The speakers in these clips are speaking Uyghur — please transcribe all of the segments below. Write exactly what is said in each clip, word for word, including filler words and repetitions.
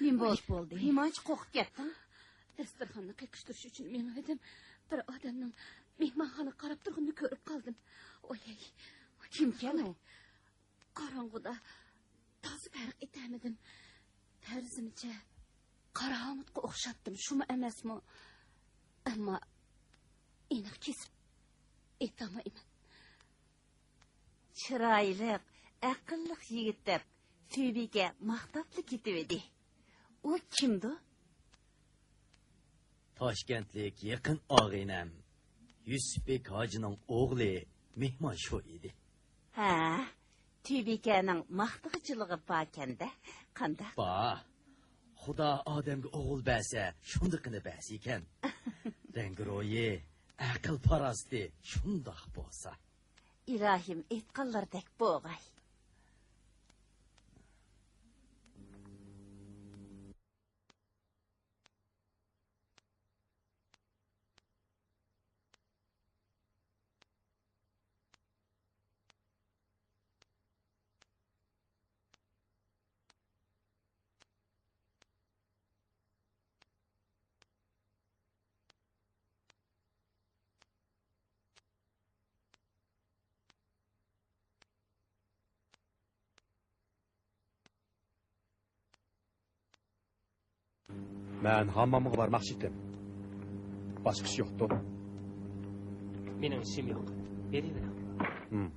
نېمە بولۇپ بولدى؟ نېمانچە قورقۇپ كەتتىڭ؟ دەستۇرخاننى قېقىشتۇرۇش ئۈچۈن مېڭىۋىدىم. بىر ئادەمنىڭ مېھمانخانىغا قاراپ تۇرغىنىنى كۆرۈپ قالدىم. ۋاي، كىمكەن ئۇ؟ قاراڭغۇدا تازا پەرق ئېتەلمىدىم. پەرىزىمچە قاراھاڭۇتقا ئوخشاتتىم، شۇمۇ ئەمەسمۇ؟ ئەمما ئېنىق كېسىپ ئېيتالمايمەن. چىرايلىق، ئەقىللىق يىگىت دەپ تۈۋىگە ماختاپلا كېتىۋىدى. ئۇ كىمدۇ؟ تاشكەنتلىك يېقىن ئاغىنەم يۈسۈپبېك ھاجىنىڭ ئوغلى مېھمان شۇ ئىدى. ھە، تۈۋىگەنىڭ ماختىغۇچىلىقى باركەن-دە، قانداق؟ بار. خۇدا ئادەمگە ئوغۇل بەرسە، شۇندىقىنى بەرسىكەن. رەڭگىرويى، ئەقىل-پاراسىتى شۇنداق بولسا. ئىلاھىم ئېيتقانلىرىدەك بولغاي. مەن ھاممامغا بارماقچى ئىدىم. باشقىسى يوقتۇ. مېنىڭ ئىشىم يوق. بېرىۋېرىڭ. ھىم.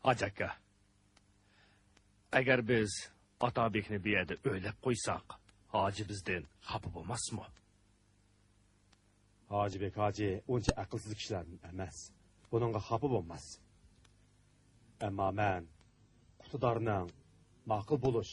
ھاجى ئاكا، ئەگەر بىز ئاتابېكنى بۇ يەردە ئۆيلەپ قويساق، ھاجى بىزدىن خاپا بولماسمۇ؟ ھاجىبېك ھاجى ئۇنچە ئەقىلسىز كىشىلەردىن ئەمەس. بۇنىڭغا خاپا بولماس. ئەمما مەن ئىقتىدارنىڭ ماقۇل بولۇش،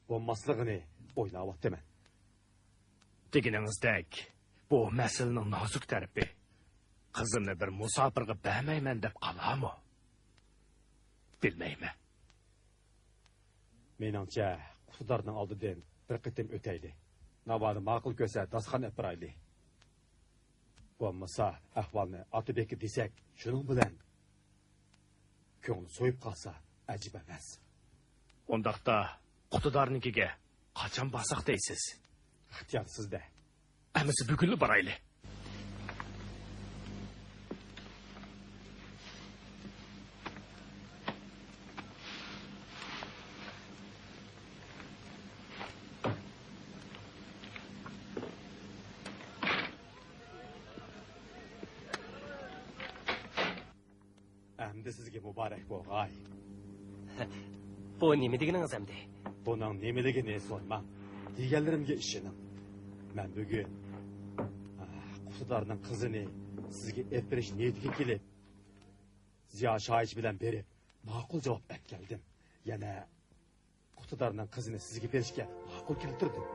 بولماسلىقىنى ئويلاۋاتىمەن. دېگىنىڭىزدەك، بۇ مەسىلىنىڭ نازۇك تەرىپى. قىزىمنى بىر مۇساپىرغا بەرمەيمەن دەپ قالارمۇ؟ بىلمەيمەن. مېنىڭچە، ئىقتىدارنىڭ ئالدىدىن بىر قېتىم ئۆتەيلى. ناۋادا ماقۇل كۆرسە، داستىخان ئېلىپ بارايلى. بولمىسا، ئەھۋالنى ئاتىبېككە دېسەك، شۇنىڭ بىلەن كۆڭلى سويۇپ قالسا، ئەجەب ئەمەس. ئۇنداقتا، ئىقتىدارنىڭكىگە قاچان بارساق دەيسىز؟ ئىختىيار سىزدە. ئەمىسە بۈگۈنلا بارايلى. ئەمدى سىزگە مۇبارەك بولغاي. بۇ نېمە دېگىنىڭىز ئەمدى؟ بۇنىڭ نېمىلىكىنى سورىماڭ. دېگەنلىرىمگە ئىشىنىڭ. مەن بۈگۈن، ئاھ، ئىقتىدارنىڭ قىزىنى سىزگە ئېلىپ بېرىش نىيىتىگە كېلىپ، زىيا شاھىچى بىلەن بېرىپ، ماقۇل جاۋاب ئەپ كەلدىم. يەنە ئىقتىدارنىڭ قىزىنى سىزگە بېرىشكە ماقۇل كەلتۈردۈم.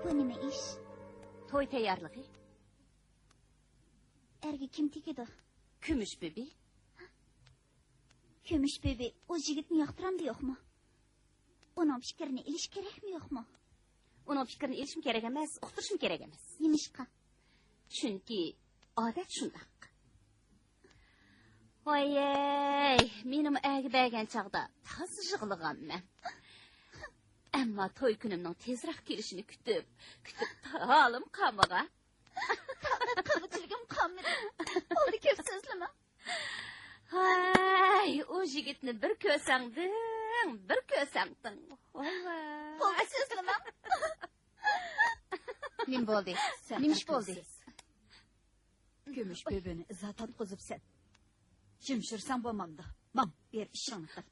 بۇ نېمە ئىش؟ توي تەييارلىقى. ئەرگە كىم تېگىدۇ؟ كۈمۈش بىبى. كۈمۈش بىبى ئۇ يىگىتنى ياقتۇرامدۇ يوقمۇ؟ ئۇنىڭ پىكرىنى ئېلىش كېرەكمۇ يوقمۇ؟ ئۇنىڭ پىكرىنى ئېلىشمۇ كېرەك ئەمەس، ئۇقتۇرۇشمۇ كېرەك ئەمەس. نېمىشقا؟ چۈنكى ئادەت شۇنداق. ۋايەي، مېنىمۇ ئەرگە بەرگەن چاغدا تازا يىغلىغانمەن. ئەمما توي كۈنۈمنىڭ تېزراق كېلىشىنى كۈتۈپ، كۈتۈپ تالىم قالمىغان. تاقەت قىلغۇچىلىكىم قالمىدى. بولدى، كۆپ سۆزلىمە. ھاي، ئۇ يىگىتنى بىر كۆرسەڭدىڭ، بىر كۆرسەڭدىڭ. ۋاي، ۋاي. بولدى، سۆزلىمەڭ. نېمە بولدى؟ نېمە ئىش بولدى؟ كۈمۈش بۆبۈنى ئىزا تارتقۇزۇپسەن. جىمشۇرساڭ بولمامدۇ؟ ماڭ، بېرىپ ئىشىڭنى قىل.